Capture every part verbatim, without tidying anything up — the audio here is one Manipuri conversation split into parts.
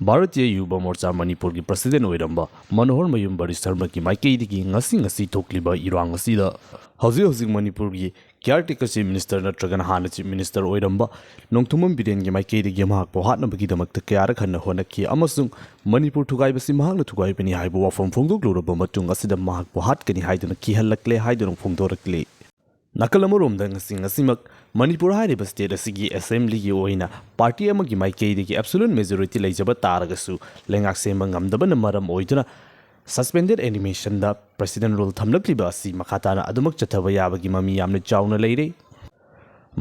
ꯚꯥꯔꯇꯤꯌ ꯌꯨꯚ ꯃꯣꯔꯆꯥ ꯃꯅꯤꯄꯨꯔꯒꯤ ꯄ꯭ꯔꯁꯤꯗꯦꯟ ꯑꯣꯏꯔꯝꯕ ꯃꯅꯣꯍꯔ ꯃꯌꯨꯝ ꯕꯔꯤ ꯁꯔꯃꯒꯤ ꯃꯥꯏꯀꯩꯗꯒꯤ ꯉꯁꯤ ꯉꯁꯤ ꯊꯣꯛꯂꯤꯕ ꯏꯔꯥꯡ ꯑꯁꯤꯗ ꯍꯧꯖꯤꯛ ꯍꯧꯖꯤꯛ ꯃꯅꯤꯄꯨꯔꯒꯤ ꯀꯤꯌꯥꯔ ꯇꯦꯀꯔ ꯆꯤꯐ ꯃꯤꯅꯤꯁꯇꯔ ꯅꯠꯇ꯭ꯔꯒꯅ ꯍꯥꯟꯅ ꯆꯤꯐ ꯃꯤꯅꯤꯁꯇꯔ ꯑꯣꯏꯔꯝꯕ ꯅꯣꯡꯊꯣꯝꯕꯝ ꯕꯤꯔꯦꯟꯒꯤ ꯃꯥꯏꯀꯩꯗꯒꯤ ꯃꯍꯥꯛꯄꯨ ꯍꯥꯠꯅꯕꯒꯤꯗꯃꯛꯇ ꯀꯌꯥꯔꯛ ꯍꯟꯅ ꯍꯣꯠꯅꯈꯤ ꯑꯃꯁꯨꯡ ꯃꯅꯤꯄꯨꯔ ꯊꯨꯒꯥꯏꯕꯁꯤ ꯃꯍꯥꯛꯅ ꯊꯨꯒꯥꯏꯕꯅꯤ ꯍꯥꯏꯕ ꯋꯥꯐꯝ ꯐꯣꯡꯗꯣꯛꯂꯨꯔꯕ ꯃꯇꯨꯡ ꯑꯁꯤꯗ ꯃꯍꯥꯛꯄꯨ ꯍꯥꯠꯀꯅꯤ ꯍꯥꯏꯗꯨꯅ ꯀꯤꯍꯜꯂꯛꯂꯦ ꯍꯥꯏꯗꯨꯅ ꯐꯣꯡꯗꯣꯔꯛꯂꯤ꯫ ꯅꯥꯀꯜ ꯑꯃꯔꯣꯝꯗ ꯉꯁꯤ ꯉꯁꯤꯃꯛ ꯃꯅꯤꯄꯨꯔ ꯍꯥꯏꯔꯤꯕ ꯁ꯭ꯇꯦꯠ ꯑꯁꯤꯒꯤ ꯑꯦꯁꯦꯝꯕ꯭ꯂꯤꯒꯤ ꯑꯣꯏꯅ ꯄꯥꯔꯇꯤ ꯑꯃꯒꯤ ꯃꯥꯏꯀꯩꯗꯒꯤ ꯑꯦꯕꯁꯣꯂꯨꯠ ꯃꯦꯖꯣꯔꯤꯇꯤ ꯂꯩꯖꯕ ꯇꯥꯔꯒꯁꯨ ꯂꯩꯉꯥꯛ ꯁꯦꯝꯕ ꯉꯝꯗꯕꯅ ꯃꯔꯝ ꯑꯣꯏꯗꯨꯅ ꯁꯁꯄꯦꯟꯗꯦꯗ ꯑꯦꯅꯤꯃꯦꯁꯟꯗ ꯄ꯭ꯔꯁꯤꯗꯦꯟ ꯔꯨꯜ ꯊꯝꯂꯛꯂꯤꯕ ꯑꯁꯤ ꯃꯈꯥ ꯇꯥꯅ ꯑꯗꯨꯃꯛ ꯆꯠꯊꯕ ꯌꯥꯕꯒꯤ ꯃꯃꯤ ꯌꯥꯝꯅ ꯆꯥꯎꯅ ꯂꯩꯔꯦ꯫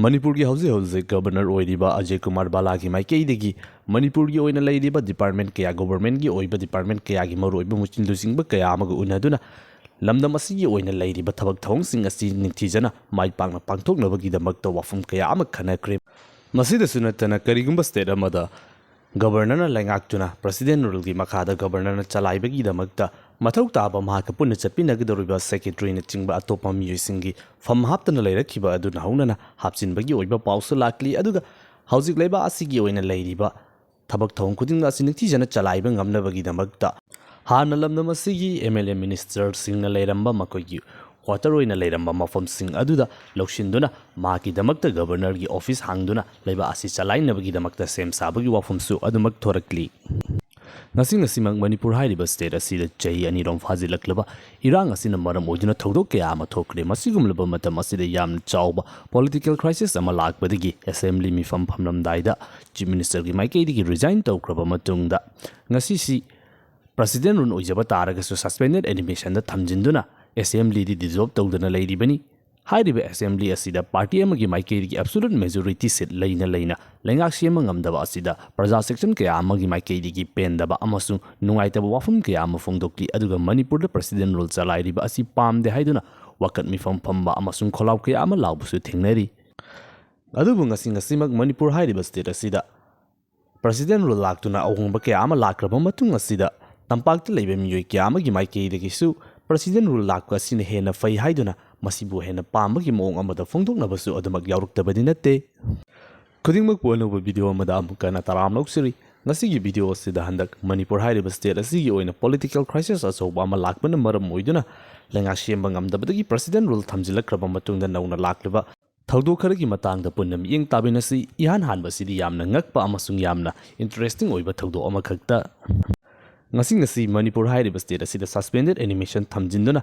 ꯃꯅꯤꯄꯨꯔꯒꯤ ꯍꯧꯖꯤꯛ ꯍꯧꯖꯤꯛ ꯒꯕꯔꯅꯔ ꯑꯣꯏꯔꯤꯕ ꯑꯖꯌ ꯀꯨꯃꯥꯔ ꯕꯥꯂꯥꯒꯤ ꯃꯥꯏꯀꯩꯗꯒꯤ ꯃꯅꯤꯄꯨꯔꯒꯤ ꯑꯣꯏꯅ ꯂꯩꯔꯤꯕ ꯗꯤꯄꯥꯔꯠꯃꯦꯟ ꯀꯌꯥ, ꯒꯣꯕꯔꯃꯦꯟꯒꯤ ꯑꯣꯏꯕ ꯗꯤꯄꯥꯔꯠꯃꯦꯟ ꯀꯌꯥꯒꯤ ꯃꯔꯨꯑꯣꯏꯕ ꯃꯆꯤꯟ ꯂꯨꯆꯤꯡꯕ ꯀꯌꯥ ꯑꯃꯒ ꯎꯅꯗꯨꯅ ꯂꯝꯗꯝ ꯑꯁꯤꯒꯤ ꯑꯣꯏꯅ ꯂꯩꯔꯤꯕ ꯊꯕꯛ ꯊꯧꯑꯣꯡꯁꯤꯡ ꯑꯁꯤ ꯅꯤꯡꯊꯤꯖꯅ ꯃꯥꯏ ꯄꯥꯛꯅ ꯄꯥꯡꯊꯣꯛꯅꯕꯒꯤꯗꯃꯛꯇ ꯋꯥꯐꯝ ꯀꯌꯥ ꯑꯃ ꯈꯟꯅꯈ꯭ꯔꯦ꯫ ꯃꯁꯤꯗꯁꯨ ꯅꯠꯇꯅ ꯀꯔꯤꯒꯨꯝꯕ ꯁ꯭ꯇꯦꯠ ꯑꯃꯗ ꯒꯕꯔꯅꯔꯅ ꯂꯩꯉꯥꯛꯇꯨꯅ ꯄ꯭ꯔꯁꯤꯗꯦꯟ ꯔꯨꯜꯒꯤ ꯃꯈꯥꯗ ꯒꯕꯔꯅꯔꯅ ꯆꯂꯥꯏꯕꯒꯤꯗꯃꯛꯇ ꯃꯊꯧ ꯇꯥꯕ ꯃꯍꯥꯛꯀ ꯄꯨꯟꯅ ꯆꯠꯃꯤꯟꯅꯒꯗꯧꯔꯤꯕ ꯁꯦꯀ꯭ꯔꯦꯇꯔꯤꯅꯆꯤꯡꯕ ꯑꯇꯣꯞꯄ ꯃꯤꯑꯣꯏꯁꯤꯡꯒꯤ ꯐꯝ ꯍꯥꯞꯇꯅ ꯂꯩꯔꯛꯈꯤꯕ ꯑꯗꯨꯅ ꯍꯧꯅꯅ ꯍꯥꯞꯆꯤꯟꯕꯒꯤ ꯑꯣꯏꯕ ꯄꯥꯎꯁꯨ ꯂꯥꯛꯂꯤ꯫ ꯑꯗꯨꯒ ꯍꯧꯖꯤꯛ ꯂꯩꯕꯥꯛ ꯑꯁꯤꯒꯤ ꯑꯣꯏꯅ ꯂꯩꯔꯤꯕ ꯊꯕꯛ ꯊꯧꯑꯣꯡ ꯈꯨꯗꯤꯡꯃꯛ ꯑꯁꯤ ꯅꯤꯡꯊꯤꯖꯅ ꯆꯂꯥꯏꯕ ꯉꯝꯅꯕꯒꯤꯗꯃꯛꯇ ꯍꯥꯟꯅ ꯂꯝꯗꯝ ꯑꯁꯤꯒꯤ ꯑꯦꯝ ꯑꯦꯜ ꯑꯦ ꯃꯤꯅꯤꯁꯇꯔꯁꯤꯡꯅ ꯂꯩꯔꯝꯕ ꯃꯈꯣꯏꯒꯤ ꯀ꯭ꯋꯥꯇꯔ ꯑꯣꯏꯅ ꯂꯩꯔꯝꯕ ꯃꯐꯝꯁꯤꯡ ꯑꯗꯨꯗ ꯂꯧꯁꯤꯟꯗꯨꯅ ꯃꯍꯥꯛꯀꯤꯗꯃꯛꯇ ꯒꯕꯔꯅꯔꯒꯤ ꯑꯣꯐꯤꯁ ꯍꯥꯡꯗꯨꯅ ꯂꯩꯕꯥꯛ ꯑꯁꯤ ꯆꯂꯥꯏꯅꯕꯒꯤꯗꯃꯛꯇ ꯁꯦꯝ ꯁꯥꯕꯒꯤ ꯋꯥꯐꯝꯁꯨ ꯑꯗꯨꯃꯛ ꯊꯣꯔꯛꯂꯤ꯫ ꯉꯁꯤ ꯉꯁꯤꯃꯛ ꯃꯅꯤꯄꯨꯔ ꯍꯥꯏꯔꯤꯕ ꯁ꯭ꯇꯦꯠ ꯑꯁꯤꯗ ꯆꯍꯤ ꯑꯅꯤꯔꯣꯝ ꯐꯥꯖꯤꯜꯂꯛꯂꯕ ꯏꯔꯥꯡ ꯑꯁꯤꯅ ꯃꯔꯝ ꯑꯣꯏꯗꯨꯅ ꯊꯧꯗꯣꯛ ꯀꯌꯥ ꯑꯃ ꯊꯣꯛꯈ꯭ꯔꯦ꯫ ꯃꯁꯤꯒꯨꯝꯂꯕ ꯃꯇꯝ ꯑꯁꯤꯗ ꯌꯥꯝꯅ ꯆꯥꯎꯕ ꯄꯣꯂꯤꯇꯤꯀꯦꯜ ꯀ꯭ꯔꯥꯏꯁꯤꯁ ꯑꯃ ꯂꯥꯛꯄꯗꯒꯤ ꯑꯦꯁꯦꯝꯕ꯭ꯂꯤ ꯃꯤꯐꯝ ꯐꯝꯂꯝꯗꯥꯏꯗ ꯆꯤꯐ ꯃꯤꯅꯤꯁꯇꯔꯒꯤ ꯃꯥꯏꯀꯩꯗꯒꯤ ꯔꯤꯖꯥꯏꯟ ꯇꯧꯈ꯭ꯔꯕ ꯃꯇꯨꯡꯗ ꯉꯁꯤꯁꯤ ꯄ꯭ꯔꯁꯤꯗꯦꯟ ꯔꯨꯜ ꯑꯣꯏꯖꯕ ꯇꯥꯔꯒꯁꯨ ꯁꯁꯄꯦꯟꯗꯦꯗ ꯑꯦꯅꯤꯃꯦꯁꯟꯗ ꯊꯝꯖꯤꯟꯗꯨꯅ ꯑꯦꯁꯦꯝꯕ꯭ꯂꯤꯗꯤ ꯗꯤꯖꯣꯜꯕ ꯇꯧꯗꯅ ꯂꯩꯔꯤꯕꯅꯤ꯫ ꯍꯥꯏꯔꯤꯕ ꯑꯦꯁꯦꯝꯕ꯭ꯂꯤ ꯑꯁꯤꯗ ꯄꯥꯔꯇꯤ ꯑꯃꯒꯤ ꯃꯥꯏꯀꯩꯗꯒꯤ ꯑꯦꯕꯁꯣꯂꯨꯠ ꯃꯦꯖꯣꯔꯤꯇꯤ ꯁꯤꯠ ꯂꯩꯅ ꯂꯩꯅ ꯂꯩꯉꯥꯛ ꯁꯦꯝꯕ ꯉꯝꯗꯕ ꯑꯁꯤꯗ ꯄ꯭ꯔꯖꯥ ꯁꯦꯛꯁꯟ ꯀꯌꯥ ꯑꯃꯒꯤ ꯃꯥꯏꯀꯩꯗꯒꯤ ꯄꯦꯟꯗꯕ ꯑꯃꯁꯨꯡ ꯅꯨꯡꯉꯥꯏꯇꯕ ꯋꯥꯐꯝ ꯀꯌꯥ ꯑꯃ ꯐꯣꯡꯗꯣꯛꯂꯤ꯫ ꯑꯗꯨꯒ ꯃꯅꯤꯄꯨꯔꯗ ꯄ꯭ꯔꯁꯤꯗꯦꯟ ꯔꯨꯜ ꯆꯂꯥꯏꯔꯤꯕ ꯑꯁꯤ ꯄꯥꯝꯗꯦ ꯍꯥꯏꯗꯨꯅ ꯋꯥꯀꯠ ꯃꯤꯐꯝ ꯐꯝꯕ ꯑꯃꯁꯨꯡ ꯈꯣꯜꯂꯥꯎ ꯀꯌꯥ ꯑꯃ ꯂꯥꯎꯕꯁꯨ ꯊꯦꯡꯅꯔꯤ꯫ ꯑꯗꯨꯕꯨ ꯉꯁꯤ ꯉꯁꯤꯃꯛ ꯃꯅꯤꯄꯨꯔ ꯍꯥꯏꯔꯤꯕ ꯁ꯭ꯇꯦꯠ ꯑꯁꯤꯗ ꯄ꯭ꯔꯁꯤꯗꯦꯟ ꯔꯨꯜ ꯂꯥꯛꯇꯨꯅ ꯑꯍꯣꯡꯕ ꯀꯌꯥ ꯑꯃ ꯂꯥꯛꯈ꯭ꯔꯕ ꯃꯇꯨꯡ ꯑꯁꯤꯗ ꯇꯝꯄꯥꯛꯇ ꯂꯩꯕ ꯃꯤꯑꯣꯏ ꯀꯌꯥ ꯑꯃꯒꯤ ꯃꯥꯏꯀꯩꯗꯒꯤꯁꯨ ꯄ꯭ꯔꯁꯤꯗꯦꯟ ꯔꯨꯜ ꯂꯥꯛꯄ ꯑꯁꯤꯅ ꯍꯦꯟꯅ ꯐꯩ ꯍꯥꯏꯗꯨꯅ ꯃꯁꯤꯕꯨ ꯍꯦꯟꯅ ꯄꯥꯝꯕꯒꯤ ꯃꯑꯣꯡ ꯑꯃꯗ ꯐꯣꯡꯗꯣꯛꯅꯕꯁꯨ ꯑꯗꯨꯃꯛ ꯌꯥꯎꯔꯛꯇꯕꯗꯤ ꯅꯠꯇꯦ꯫ ꯈꯨꯗꯤꯡꯃꯛꯄꯨ ꯑꯅꯧꯕ ꯚꯤꯗꯤꯑꯣ ꯑꯃꯗ ꯑꯃꯨꯛꯀ ꯍꯟꯅ ꯇꯔꯥꯝꯅ ꯑꯣꯛꯆꯔꯤ꯫ ꯉꯁꯤꯒꯤ ꯚꯤꯗꯤꯑꯣ ꯑꯁꯤꯗ ꯍꯟꯗꯛ ꯃꯅꯤꯄꯨꯔ ꯍꯥꯏꯔꯤꯕ ꯁ꯭ꯇꯦꯠ ꯑꯁꯤꯒꯤ ꯑꯣꯏꯅ ꯄꯣꯂꯤꯇꯤꯀꯦꯜ ꯀ꯭ꯔꯥꯏꯁꯤꯁ ꯑꯆꯧꯕ ꯑꯃ ꯂꯥꯛꯄꯅ ꯃꯔꯝ ꯑꯣꯏꯗꯨꯅ ꯂꯩꯉꯥꯛ ꯁꯦꯝꯕ ꯉꯝꯗꯕꯗꯒꯤ ꯄ꯭ꯔꯁꯤꯗꯦꯟ ꯔꯨꯜ ꯊꯝꯖꯤꯜꯂꯛꯈ꯭ꯔꯕ ꯃꯇꯨꯡꯗ ꯅꯧꯅ ꯂꯥꯛꯂꯤꯕ ꯊꯧꯗꯣꯛ ꯈꯔꯒꯤ ꯃꯇꯥꯡꯗ ꯄꯨꯟꯅ ꯃꯤꯠꯌꯦꯡ ꯇꯥꯃꯤꯟꯅꯁꯤ꯫ ꯏꯍꯥꯟ ꯍꯥꯟꯕꯁꯤꯗꯤ ꯌꯥꯝꯅ ꯉꯛꯄ ꯑꯃꯁꯨꯡ ꯌꯥꯝꯅ ꯏꯟꯇꯔꯦꯁꯇꯤꯡ ꯑꯣꯏꯕ ꯊꯧꯗꯣꯛ ꯑꯃꯈꯛꯇ꯫ ꯉꯁꯤ ꯉꯁꯤ ꯃꯅꯤꯄꯨꯔ ꯍꯥꯏꯔꯤꯕ ꯁ꯭ꯇꯦꯠ ꯑꯁꯤꯗ ꯁꯁꯄꯦꯟꯗꯦꯗ ꯑꯦꯅꯤꯃꯦꯁꯟ ꯊꯝꯖꯤꯟꯗꯨꯅ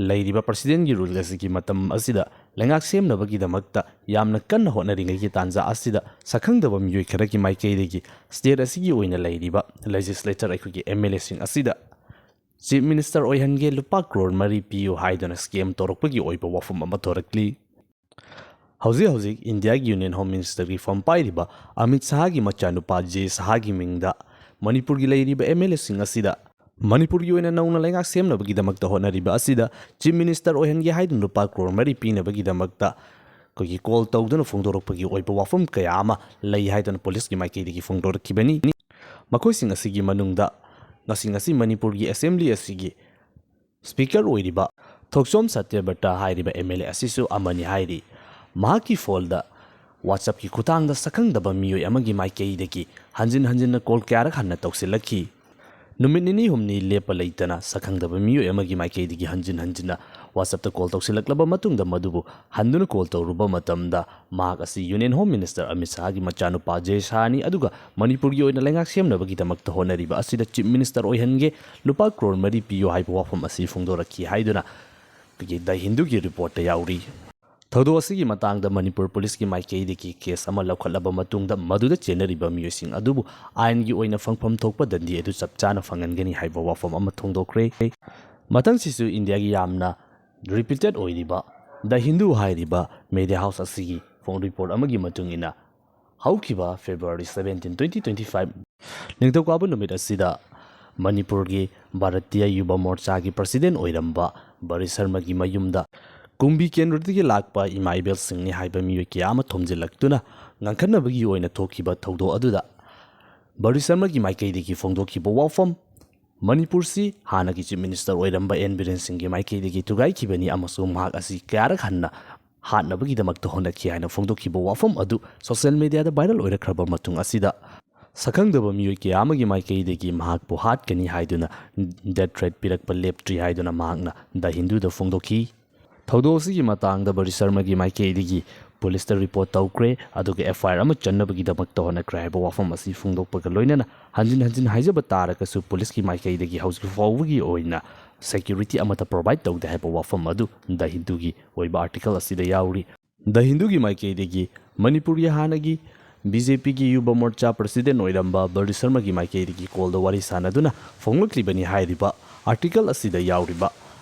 ꯂꯩꯔꯤꯕ ꯄ꯭ꯔꯁꯤꯗꯦꯟꯒꯤ ꯔꯨꯜ ꯑꯁꯤꯒꯤ ꯃꯇꯝ ꯑꯁꯤꯗ ꯂꯩꯉꯥꯛ ꯁꯦꯝꯅꯕꯒꯤꯗꯃꯛꯇ ꯌꯥꯝꯅ ꯀꯟꯅ ꯍꯣꯠꯅꯔꯤꯉꯩꯒꯤ ꯇꯥꯟꯖꯥ ꯑꯁꯤꯗ ꯁꯛꯈꯪꯗꯕ ꯃꯤꯑꯣꯏ ꯈꯔꯒꯤ ꯃꯥꯏꯀꯩꯗꯒꯤ ꯁ꯭ꯇꯦꯠ ꯑꯁꯤꯒꯤ ꯑꯣꯏꯅ ꯂꯩꯔꯤꯕ ꯂꯦꯖꯤꯁꯂꯦꯆꯔ, ꯑꯩꯈꯣꯏꯒꯤ ꯑꯦꯝ ꯑꯦꯜ ꯑꯦꯁꯤꯡ ꯑꯁꯤꯗ ꯆꯤꯐ ꯃꯤꯅꯤꯁꯇꯔ ꯑꯣꯏꯍꯟꯒꯦ, ꯂꯨꯄꯥ ꯀ꯭ꯔꯣꯔ ꯃꯔꯤ ꯄꯤꯌꯨ ꯍꯥꯏꯗꯨꯅ ꯁ꯭ꯀꯦꯝ ꯇꯧꯔꯛꯄꯒꯤ ꯑꯣꯏꯕ ꯋꯥꯐꯝ ꯑꯃ ꯊꯣꯔꯛꯂꯤ꯫ ꯍꯧꯖꯤꯛ ꯍꯧꯖꯤꯛ ꯏꯟꯗꯤꯌꯥꯒꯤ ꯌꯨꯅꯤꯌꯟ ꯍꯣꯝ ꯃꯤꯅꯤꯁꯇꯔꯒꯤ ꯐꯝ ꯄꯥꯏꯔꯤꯕ ꯑꯃꯤꯠ ꯁꯍꯥꯒꯤ ꯃꯆꯥꯅꯨꯄꯥ ꯖꯦ ꯁꯍꯥꯒꯤ ꯃꯤꯡꯗ ꯃꯅꯤꯄꯨꯔꯒꯤ ꯂꯩꯔꯤꯕ ꯑꯦꯝ ꯑꯦꯜ ꯑꯦꯁꯤꯡ ꯑꯁꯤꯗ ꯃꯅꯤꯄꯨꯔꯒꯤ ꯑꯣꯏꯅ ꯅꯧꯅ ꯂꯩꯉꯥꯛ ꯁꯦꯝꯅꯕꯒꯤꯗꯃꯛꯇ ꯍꯣꯠꯅꯔꯤꯕ ꯑꯁꯤꯗ ꯆꯤꯐ ꯃꯤꯅꯤꯁꯇꯔ ꯑꯣꯏꯍꯟꯒꯦ ꯍꯥꯏꯗꯨꯅ ꯂꯨꯄꯥ ꯀ꯭ꯔꯣꯔ ꯃꯔꯤ ꯄꯤꯅꯕꯒꯤꯗꯃꯛꯇ ꯑꯩꯈꯣꯏꯒꯤ ꯀꯣꯜ ꯇꯧꯗꯨꯅ ꯐꯣꯡꯗꯣꯔꯛꯄꯒꯤ ꯑꯣꯏꯕ ꯋꯥꯐꯝ ꯀꯌꯥ ꯑꯃ ꯂꯩ ꯍꯥꯏꯗꯨꯅ ꯄꯨꯂꯤꯁꯀꯤ ꯃꯥꯏꯀꯩꯗꯒꯤ ꯐꯣꯡꯗꯣꯔꯛꯈꯤꯕꯅꯤ꯫ ꯃꯈꯣꯏꯁꯤꯡ ꯑꯁꯤꯒꯤ ꯃꯅꯨꯡꯗ ꯉꯁꯤ ꯉꯁꯤ ꯃꯅꯤꯄꯨꯔꯒꯤ ꯑꯦꯁꯦꯝꯕ꯭ꯂꯤ ꯑꯁꯤꯒꯤ ꯁ꯭ꯄꯤꯀꯔ ꯑꯣꯏꯔꯤꯕ ꯊꯣꯛꯆꯣꯝ ꯁꯇ꯭ꯌꯕ꯭ꯔꯇ ꯍꯥꯏꯔꯤꯕ ꯑꯦꯝ ꯑꯦꯜ ꯑꯦ ꯑꯁꯤꯁꯨ ꯑꯃꯅꯤ ꯍꯥꯏꯔꯤ꯫ ꯃꯍꯥꯛꯀꯤ ꯐꯣꯟꯗ WhatsApp-ꯀꯤ ꯈꯨꯠꯊꯥꯡꯗ ꯁꯛꯈꯪꯗꯕ ꯃꯤꯑꯣꯏ ꯑꯃꯒꯤ ꯃꯥꯏꯀꯩꯗꯒꯤ ꯍꯟꯖꯤꯟ ꯍꯟꯖꯤꯟꯅ ꯀꯣꯜ ꯀꯌꯥꯔꯛ ꯍꯟꯅ ꯇꯧꯁꯤꯜꯂꯛꯈꯤ꯫ ꯅꯨꯃꯤꯠ ꯅꯤꯅꯤ ꯍꯨꯝꯅꯤ ꯂꯦꯞꯄ ꯂꯩꯇꯅ ꯁꯛꯈꯪꯗꯕ ꯃꯤꯑꯣꯏ ꯑꯃꯒꯤ ꯃꯥꯏꯀꯩꯗꯒꯤ ꯍꯟꯖꯤꯟ ꯍꯟꯖꯤꯟꯅ WhatsApp-ꯇ ꯀꯣꯜ ꯇꯧꯁꯤꯜꯂꯛꯂꯕ ꯃꯇꯨꯡꯗ ꯃꯗꯨꯕꯨ ꯍꯟꯗꯨꯅ ꯀꯣꯜ ꯇꯧꯔꯨꯕ ꯃꯇꯝꯗ ꯃꯍꯥꯛ ꯑꯁꯤ ꯌꯨꯅꯤꯌꯟ ꯍꯣꯝ ꯃꯤꯅꯤꯁꯇꯔ ꯑꯃꯤꯠ ꯁꯍꯥꯒꯤ ꯃꯆꯥꯅꯨꯄꯥ ꯖꯦ ꯁꯍꯥꯅꯤ, ꯑꯗꯨꯒ ꯃꯅꯤꯄꯨꯔꯒꯤ ꯑꯣꯏꯅ ꯂꯩꯉꯥꯛ ꯁꯦꯝꯅꯕꯒꯤꯗꯃꯛꯇ ꯍꯣꯠꯅꯔꯤꯕ ꯑꯁꯤꯗ ꯆꯤꯐ ꯃꯤꯅꯤꯁꯇꯔ ꯑꯣꯏꯍꯟꯒꯦ, ꯂꯨꯄꯥ ꯀ꯭ꯔꯣꯔ ꯃꯔꯤ ꯄꯤꯌꯨ ꯍꯥꯏꯕ ꯋꯥꯐꯝ ꯑꯁꯤ ꯐꯣꯡꯗꯣꯔꯛꯈꯤ ꯍꯥꯏꯗꯨꯅ ꯑꯩꯈꯣꯏꯒꯤ ꯗ ꯍꯤꯟꯗꯨꯒꯤ ꯔꯤꯄꯣꯔꯠꯇ ꯌꯥꯎꯔꯤ꯫ ꯊꯧꯗꯣꯛ ꯑꯁꯤꯒꯤ ꯃꯇꯥꯡꯗ ꯃꯅꯤꯄꯨꯔ ꯄꯨꯂꯤꯁꯀꯤ ꯃꯥꯏꯀꯩꯗꯒꯤ ꯀꯦꯁ ꯑꯃ ꯂꯧꯈꯠꯂꯕ ꯃꯇꯨꯡꯗ ꯃꯗꯨꯗ ꯆꯦꯟꯅꯔꯤꯕ ꯃꯤꯑꯣꯏꯁꯤꯡ ꯑꯗꯨꯕꯨ ꯑꯥꯏꯟꯒꯤ ꯑꯣꯏꯅ ꯐꯪꯐꯝ ꯊꯣꯛꯄ ꯗꯟꯗꯤ ꯑꯗꯨ ꯆꯞ ꯆꯥꯅ ꯐꯪꯍꯟꯒꯅꯤ ꯍꯥꯏꯕ ꯋꯥꯐꯝ ꯑꯃ ꯐꯣꯡꯗꯣꯛꯈ꯭ꯔꯦ꯫ ꯃꯊꯪꯁꯤꯁꯨ ꯏꯟꯗꯤꯌꯥꯒꯤ ꯌꯥꯝꯅ ꯔꯤꯄ꯭ꯌꯨꯇꯦꯗ ꯑꯣꯏꯔꯤꯕ ꯗ ꯍꯤꯟꯗꯨ ꯍꯥꯏꯔꯤꯕ ꯃꯦꯗꯤꯌꯥ ꯍꯥꯎꯁ ꯑꯁꯤꯒꯤ ꯐꯣꯡ ꯔꯤꯄꯣꯔꯠ ꯑꯃꯒꯤ ꯃꯇꯨꯡ ꯏꯟꯅ, ꯍꯧꯈꯤꯕ February seventeen, twenty twenty-five ꯅꯤꯡꯊꯧꯀꯥꯕ ꯅꯨꯃꯤꯠ ꯑꯁꯤꯗ ꯃꯅꯤꯄꯨꯔꯒꯤ ꯚꯥꯔꯇꯤꯌ ꯌꯨꯕ ꯃꯣꯔꯆꯥꯒꯤ ꯄ꯭ꯔꯁꯤꯗꯦꯟ ꯑꯣꯏꯔꯝꯕ ꯕꯔꯤ ꯁꯔꯃꯒꯤ ꯃꯌꯨꯝꯗ ꯀꯨꯝꯕꯤ ꯀꯦꯟꯗ꯭ꯔꯗꯒꯤ ꯂꯥꯛꯄ ꯏꯃꯥ ꯏꯕꯦꯜꯁꯤꯡꯅꯤ ꯍꯥꯏꯕ ꯃꯤꯑꯣꯏ ꯀꯌꯥ ꯑꯃ ꯊꯣꯝꯖꯤꯜꯂꯛꯇꯨꯅ ꯉꯥꯡꯈꯠꯅꯕꯒꯤ ꯑꯣꯏꯅ ꯊꯣꯛꯈꯤꯕ ꯊꯧꯗꯣꯛ ꯑꯗꯨꯗ ꯕꯔꯤ ꯁꯔꯃꯒꯤ ꯃꯥꯏꯀꯩꯗꯒꯤ ꯐꯣꯡꯗꯣꯛꯈꯤꯕ ꯋꯥꯐꯝ, ꯃꯅꯤꯄꯨꯔꯁꯤ ꯍꯥꯟꯅꯒꯤ ꯆꯤꯐ ꯃꯤꯅꯤꯁꯇꯔ ꯑꯣꯏꯔꯝꯕ ꯑꯦꯟ ꯕꯤꯔꯦꯟ ꯁꯤꯡꯒꯤ ꯃꯥꯏꯀꯩꯗꯒꯤ ꯊꯨꯒꯥꯏꯈꯤꯕꯅꯤ ꯑꯃꯁꯨꯡ ꯃꯍꯥꯛ ꯑꯁꯤ ꯀꯌꯥꯔꯛ ꯍꯟꯅ ꯍꯥꯠꯅꯕꯒꯤꯗꯃꯛꯇ ꯍꯣꯠꯅꯈꯤ ꯍꯥꯏꯅ ꯐꯣꯡꯗꯣꯛꯈꯤꯕ ꯋꯥꯐꯝ ꯑꯗꯨ ꯁꯣꯁꯤꯌꯦꯜ ꯃꯦꯗꯤꯌꯥꯗ ꯚꯥꯏꯔꯦꯜ ꯑꯣꯏꯔꯛꯈ꯭ꯔꯕ ꯃꯇꯨꯡ ꯑꯁꯤꯗ ꯁꯛꯈꯪꯗꯕ ꯃꯤꯑꯣꯏ ꯀꯌꯥ ꯑꯃꯒꯤ ꯃꯥꯏꯀꯩꯗꯒꯤ ꯃꯍꯥꯛꯄꯨ ꯍꯥꯠꯀꯅꯤ ꯍꯥꯏꯗꯨꯅ death threat ꯄꯤꯔꯛꯄ ꯂꯦꯞꯇ꯭ꯔꯤ ꯍꯥꯏꯗꯨꯅ ꯃꯍꯥꯛꯅ The Hindu ꯗ ꯐꯣꯡꯗꯣꯛꯈꯤ꯫ ꯊꯧꯗꯣꯛ ꯑꯁꯤꯒꯤ ꯃꯇꯥꯡꯗ ꯕꯔꯤ ꯁꯔꯃꯒꯤ ꯃꯥꯏꯀꯩꯗꯒꯤ ꯄꯨꯂꯤꯁꯇ ꯔꯤꯄꯣꯔꯠ ꯇꯧꯈ꯭ꯔꯦ, ꯑꯗꯨꯒ FIR ꯑꯃ ꯆꯟꯅꯕꯒꯤꯗꯃꯛꯇ ꯍꯣꯠꯅꯈ꯭ꯔꯦ ꯍꯥꯏꯕ ꯋꯥꯐꯝ ꯑꯁꯤ ꯐꯣꯡꯗꯣꯛꯄꯒ ꯂꯣꯏꯅꯅ ꯍꯟꯖꯤꯟ ꯍꯟꯖꯤꯟ ꯍꯥꯏꯖꯕ ꯇꯥꯔꯒꯁꯨ ꯄꯨꯂꯤꯁꯀꯤ ꯃꯥꯏꯀꯩꯗꯒꯤ ꯍꯧꯖꯤꯛ ꯐꯥꯎꯕꯒꯤ ꯑꯣꯏꯅ security ꯑꯃꯠꯇ provide ꯇꯧꯗꯦ ꯍꯥꯏꯕ ꯋꯥꯐꯝ ꯑꯗꯨ The Hindu ꯒꯤ ꯑꯣꯏꯕ article ꯑꯁꯤꯗ ꯌꯥꯎꯔꯤ꯫ The Hindu ꯒꯤ ꯃꯥꯏꯀꯩꯗꯒꯤ ꯃꯅꯤꯄꯨꯔꯒꯤ ꯍꯥꯟꯅꯒꯤ BJP ꯒꯤ ꯌꯨꯕ ꯃꯣꯔꯆꯥ president ꯑꯣꯏꯔꯝꯕ ꯕꯔꯤ ꯁꯔꯃꯒꯤ ꯃꯥꯏꯀꯩꯗꯒꯤ call ꯗ ꯋꯥꯔꯤ ꯁꯥꯟꯅꯗꯨꯅ ꯐꯣꯡꯂꯛꯂꯤꯕꯅꯤ ꯍꯥꯏꯔꯤꯕ article ꯑꯁꯤꯗ ꯌꯥꯎꯔꯤꯕ꯫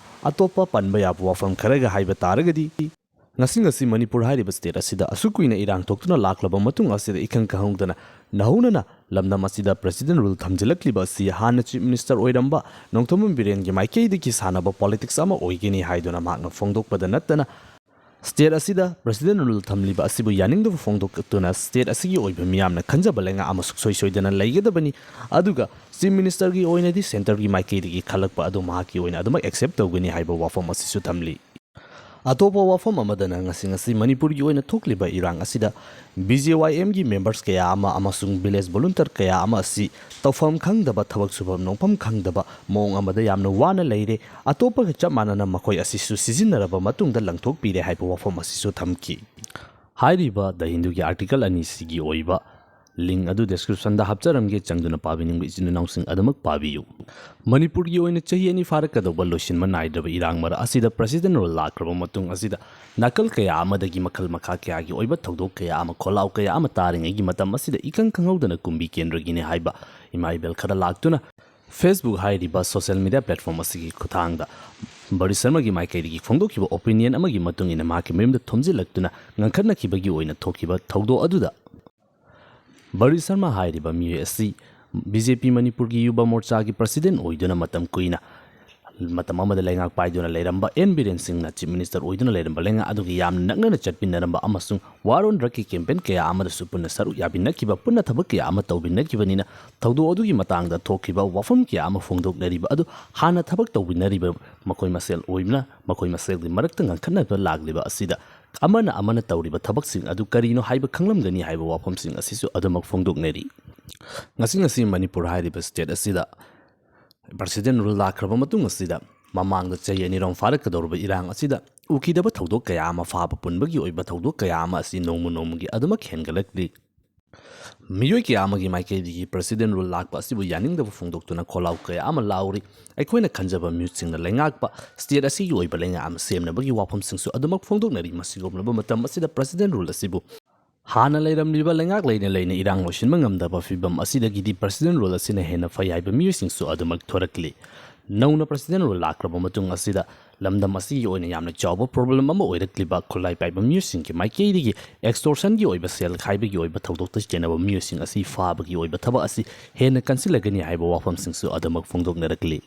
ꯑꯇꯣꯞꯄ ꯄꯟꯕ ꯌꯥꯕ ꯋꯥꯐꯝ ꯈꯔꯒ ꯍꯥꯏꯕ ꯇꯥꯔꯒꯗꯤ, ꯉꯁꯤ ꯉꯁꯤ ꯃꯅꯤꯄꯨꯔ ꯍꯥꯏꯔꯤꯕ state ꯑꯁꯤꯗ ꯑꯁꯨꯛ ꯀꯨꯏꯅ ꯏꯔꯥꯡ ꯊꯣꯛꯇꯨꯅ ꯂꯥꯛꯂꯕ ꯃꯇꯨꯡ ꯑꯁꯤꯗ ꯏꯈꯪ ꯈꯪꯍꯧꯗꯅ ꯅꯧꯍꯧꯅꯅ ꯂꯝꯗꯝ ꯑꯁꯤꯗ president rule ꯊꯝꯖꯤꯜꯂꯛꯂꯤꯕ ꯑꯁꯤ ꯍꯥꯟꯅ Chief Minister ꯑꯣꯏꯔꯝꯕ ꯅꯣꯡꯊꯣꯝꯕꯝ ꯕꯤꯔꯦꯟꯒꯤ ꯃꯥꯏꯀꯩꯗꯒꯤ ꯁꯥꯟꯅꯕ politics ꯑꯃ ꯑꯣꯏꯒꯅꯤ ꯍꯥꯏꯗꯨꯅ ꯃꯍꯥꯛꯅ ꯐꯣꯡꯗꯣꯛꯄꯗ ꯅꯠꯇꯅ, state ꯑꯁꯤꯗ president rule ꯊꯝꯂꯤꯕ ꯑꯁꯤꯕꯨ ꯌꯥꯅꯤꯡꯗꯕ ꯐꯣꯡꯗꯣꯛꯇꯨꯅ state ꯑꯁꯤꯒꯤ ꯑꯣꯏꯕ ꯃꯤꯌꯥꯝꯅ ꯈꯟꯖꯕ ꯂꯩꯉꯥꯛ ꯑꯃ ꯁꯨꯡꯁꯣꯏ ꯁꯣꯏꯗꯅ ꯂꯩꯒꯗꯕꯅꯤ, ꯑꯗꯨꯒ Chief Minister ꯒꯤ ꯑꯣꯏꯅꯗꯤ centre ꯒꯤ ꯃꯥꯏꯀꯩꯗꯒꯤ ꯈꯜꯂꯛꯄ ꯑꯗꯨ ꯃꯍꯥꯛꯀꯤ ꯑꯣꯏꯅ ꯑꯗꯨꯃꯛ accept ꯇꯧꯒꯅꯤ ꯍꯥꯏꯕ ꯋꯥꯐꯝ ꯑꯁꯤꯁꯨ ꯊꯝꯂꯤ꯫ ꯑꯇꯣꯞꯄ ꯋꯥꯐꯝ ꯑꯃꯗꯅ ꯉꯁꯤ ꯉꯁꯤ ꯃꯅꯤꯄꯨꯔꯒꯤ ꯑꯣꯏꯅ ꯊꯣꯛꯂꯤꯕ ꯏꯔꯥꯡ ꯑꯁꯤꯗ BJYM ꯒꯤ members ꯀꯌꯥ ꯑꯃ ꯑꯃꯁꯨꯡ village volunteer ꯀꯌꯥ ꯑꯃ ꯑꯁꯤ ꯇꯧꯐꯝ ꯈꯪꯗꯕ, ꯊꯕꯛ ꯁꯨꯐꯝ ꯅꯣꯝꯐꯝ ꯈꯪꯗꯕ ꯃꯑꯣꯡ ꯑꯃꯗ ꯌꯥꯝꯅ ꯋꯥꯅ ꯂꯩꯔꯦ꯫ ꯑꯇꯣꯞꯄꯒ ꯆꯞ ꯃꯥꯟꯅꯅ ꯃꯈꯣꯏ ꯑꯁꯤꯁꯨ ꯁꯤꯖꯤꯟꯅꯔꯕ ꯃꯇꯨꯡꯗ ꯂꯪꯊꯣꯛꯄꯤꯔꯦ ꯍꯥꯏꯕ ꯋꯥꯐꯝ ꯑꯁꯤꯁꯨ ꯊꯝꯈꯤ꯫ ꯍꯥꯏꯔꯤꯕ The Hindu ꯒꯤ article ꯑꯅꯤꯁꯤꯒꯤ ꯑꯣꯏꯕ link ꯑꯗꯨ description ꯗ ꯍꯥꯞꯆꯔꯝꯒꯦ, ꯆꯪꯗꯨꯅ ꯄꯥꯕꯤꯅꯤꯡꯕ ꯏꯆꯤꯟ ꯏꯅꯥꯎꯁꯤꯡ ꯑꯗꯨꯃꯛ ꯄꯥꯕꯤꯌꯨ꯫ ꯃꯅꯤꯄꯨꯔꯒꯤ ꯑꯣꯏꯅ ꯆꯍꯤ ꯑꯅꯤ ꯐꯥꯔꯛꯀꯗꯧꯕ ꯂꯣꯏꯁꯤꯟꯕ ꯅꯥꯏꯗ꯭ꯔꯕ ꯏꯔꯥꯡ ꯃꯔꯛ ꯑꯁꯤꯗ president rule ꯂꯥꯛꯈ꯭ꯔꯕ ꯃꯇꯨꯡ ꯑꯁꯤꯗ ꯅꯥꯀꯜ ꯀꯌꯥ ꯑꯃꯗꯒꯤ ꯃꯈꯜ ꯃꯈꯥ ꯀꯌꯥꯒꯤ ꯑꯣꯏꯕ ꯊꯧꯗꯣꯛ ꯀꯌꯥ ꯑꯃ, ꯈꯣꯜꯂꯥꯎ ꯀꯌꯥ ꯑꯃ ꯇꯥꯔꯤꯉꯩꯒꯤ ꯃꯇꯝ ꯑꯁꯤꯗ ꯏꯈꯪ ꯈꯪꯍꯧꯗꯅ ꯀꯨꯝꯕꯤ ꯀꯦꯟꯗ꯭ꯔꯒꯤꯅꯤ ꯍꯥꯏꯕ ꯏꯃꯥ ꯏꯕꯦꯜ ꯈꯔ ꯂꯥꯛꯇꯨꯅ Facebook ꯍꯥꯏꯔꯤꯕ social media platform ꯑꯁꯤꯒꯤ ꯈꯨꯠꯊꯥꯡꯗ ꯕꯔꯤ ꯁꯔꯃꯒꯤ ꯃꯥꯏꯀꯩꯗꯒꯤ ꯐꯣꯡꯗꯣꯛꯈꯤꯕ opinion ꯑꯃꯒꯤ ꯃꯇꯨꯡ ꯏꯟꯅ ꯃꯍꯥꯛꯀꯤ ꯃꯌꯨꯝꯗ ꯊꯣꯝꯖꯤꯜꯂꯛꯇꯨꯅ ꯉꯪꯈꯠꯅꯈꯤꯕꯒꯤ ꯑꯣꯏꯅ ꯊꯣꯛꯈꯤꯕ ꯊꯧꯗꯣꯛ ꯑꯗꯨꯗ ꯕꯔꯤ ꯁꯔꯃ ꯍꯥꯏꯔꯤꯕ ꯃꯤꯑꯣꯏ ꯑꯁꯤ BJP ꯃꯅꯤꯄꯨꯔꯒꯤ ꯌꯨꯕ ꯃꯣꯔꯆꯥꯒꯤ president ꯑꯣꯏꯗꯨꯅ ꯃꯇꯝ ꯀꯨꯏꯅ, ꯃꯇꯝ ꯑꯃꯗ ꯂꯩꯉꯥꯛ ꯄꯥꯏꯗꯨꯅ ꯂꯩꯔꯝꯕ N ꯕꯤꯔꯦꯟ ꯁꯤꯡꯅ Chief Minister ꯑꯣꯏꯗꯨꯅ ꯂꯩꯔꯝꯕ ꯂꯩꯉꯥꯛ ꯑꯗꯨꯒ ꯌꯥꯝꯅ ꯅꯛꯅꯅ ꯆꯠꯃꯤꯟꯅꯔꯝꯕ ꯑꯃꯁꯨꯡ war on drug ꯀꯤ campaign ꯀꯌꯥ ꯑꯃꯗꯁꯨ ꯄꯨꯟꯅ ꯁꯔꯨꯛ ꯌꯥꯕꯤꯅꯈꯤꯕ, ꯄꯨꯟꯅ ꯊꯕꯛ ꯀꯌꯥ ꯑꯃ ꯇꯧꯕꯤꯅꯈꯤꯕꯅꯤꯅ ꯊꯧꯗꯣꯛ ꯑꯗꯨꯒꯤ ꯃꯇꯥꯡꯗ ꯊꯣꯛꯈꯤꯕ ꯋꯥꯐꯝ ꯀꯌꯥ ꯑꯃ ꯐꯣꯡꯗꯣꯛꯅꯔꯤꯕ ꯑꯗꯨ ꯍꯥꯟꯅ ꯊꯕꯛ ꯇꯧꯃꯤꯟꯅꯔꯤꯕ ꯃꯈꯣꯏ ꯃꯁꯦꯜ ꯑꯣꯏꯕꯅ ꯃꯈꯣꯏ ꯃꯁꯦꯜꯒꯤ ꯃꯔꯛꯇ ꯉꯪꯈꯠꯅꯕ ꯂꯥꯛꯂꯤꯕ ꯑꯁꯤꯗ ꯑꯃꯅ ꯑꯃꯅ ꯇꯧꯔꯤꯕ ꯊꯕꯛꯁꯤꯡ ꯑꯗꯨ ꯀꯔꯤꯅꯣ ꯍꯥꯏꯕ ꯈꯪꯂꯝꯒꯅꯤ ꯍꯥꯏꯕ ꯋꯥꯐꯝꯁꯤꯡ ꯑꯁꯤꯁꯨ ꯑꯗꯨꯃꯛ ꯐꯣꯡꯗꯣꯛꯅꯔꯤ꯫ ꯉꯁꯤ ꯉꯁꯤ ꯃꯅꯤꯄꯨꯔ ꯍꯥꯏꯔꯤꯕ state ꯑꯁꯤꯗ President rule ꯂꯥꯛꯈ꯭ꯔꯕ ꯃꯇꯨꯡ ꯑꯁꯤꯗ ꯃꯃꯥꯡꯗ ꯆꯍꯤ ꯑꯅꯤꯔꯣꯝ ꯐꯥꯔꯛꯀꯗꯧꯔꯕ ꯏꯔꯥꯡ ꯑꯁꯤꯗ ꯎꯈꯤꯗꯕ ꯊꯧꯗꯣꯛ ꯀꯌꯥ ꯑꯃ, ꯐꯥꯕ ꯄꯨꯟꯕꯒꯤ ꯑꯣꯏꯕ ꯊꯧꯗꯣꯛ ꯀꯌꯥ ꯑꯃ ꯑꯁꯤ ꯅꯣꯡꯃ ꯅꯣꯡꯃꯒꯤ ꯑꯗꯨꯃꯛ ꯍꯦꯟꯒꯠꯂꯛꯂꯤ꯫ ꯃꯤꯑꯣꯏ ꯀꯌꯥ ꯑꯃꯒꯤ ꯃꯥꯏꯀꯩꯗꯒꯤ President rule ꯂꯥꯛꯄ ꯑꯁꯤꯕꯨ ꯌꯥꯅꯤꯡꯗꯕ ꯐꯣꯡꯗꯣꯛꯇꯨꯅ ꯈꯣꯜꯂꯥꯎ ꯀꯌꯥ ꯑꯃ ꯂꯥꯎꯔꯤ꯫ ꯑꯩꯈꯣꯏꯅ ꯈꯟꯖꯕ ꯃꯤꯍꯨꯠꯁꯤꯡꯅ ꯂꯩꯉꯥꯛꯄ state ꯑꯁꯤꯒꯤ ꯑꯣꯏꯕ ꯂꯩꯉꯥꯛ ꯑꯃ ꯁꯦꯝꯅꯕꯒꯤ ꯋꯥꯐꯝꯁꯤꯡꯁꯨ ꯑꯗꯨꯃꯛ ꯐꯣꯡꯗꯣꯛꯅꯔꯤ꯫ ꯃꯁꯤꯒꯨꯝꯂꯕ ꯃꯇꯝ ꯑꯁꯤꯗ President rule ꯑꯁꯤꯕꯨ ꯍꯥꯟꯅ ꯂꯩꯔꯝꯂꯤꯕ ꯂꯩꯉꯥꯛ ꯂꯩꯅ ꯂꯩꯅ ꯏꯔꯥꯡ ꯂꯣꯏꯁꯤꯟꯕ ꯉꯝꯗꯕ ꯐꯤꯕꯝ ꯑꯁꯤꯗꯒꯤꯗꯤ President rule ꯑꯁꯤꯅ ꯍꯦꯟꯅ ꯐꯩ ꯍꯥꯏꯕ ꯃꯤꯑꯣꯏꯁꯤꯡꯁꯨ ꯑꯗꯨꯃꯛ ꯊꯣꯔꯛꯂꯤ꯫ ꯅꯧꯅ President rule ꯂꯥꯛꯈ꯭ꯔꯕ ꯃꯇꯨꯡ ꯑꯁꯤꯗ ꯂꯝꯗꯝ ꯑꯁꯤꯒꯤ ꯑꯣꯏꯅ ꯌꯥꯝꯅ ꯆꯥꯎꯕ problem ꯑꯃ ꯑꯣꯏꯔꯛꯂꯤꯕ ꯈꯨꯠꯂꯥꯏ ꯄꯥꯏꯕ ꯃꯤꯑꯣꯏꯁꯤꯡꯒꯤ ꯃꯥꯏꯀꯩꯗꯒꯤ extortionꯒꯤ ꯑꯣꯏꯕ ꯁꯦꯜ ꯈꯥꯏꯕꯒꯤ ꯑꯣꯏꯕ ꯊꯧꯗꯣꯛꯇ ꯆꯦꯟꯅꯕ ꯃꯤꯑꯣꯏꯁꯤꯡ ꯑꯁꯤ ꯐꯥꯕꯒꯤ ꯑꯣꯏꯕ ꯊꯕꯛ ꯑꯁꯤ ꯍꯦꯟꯅ ꯀꯟꯁꯤꯜꯂꯒꯅꯤ ꯍꯥꯏꯕ ꯋꯥꯐꯝꯁꯤꯡꯁꯨ ꯑꯗꯨꯃꯛ ꯐꯣꯡꯗꯣꯛꯅꯔꯛꯂꯤ꯫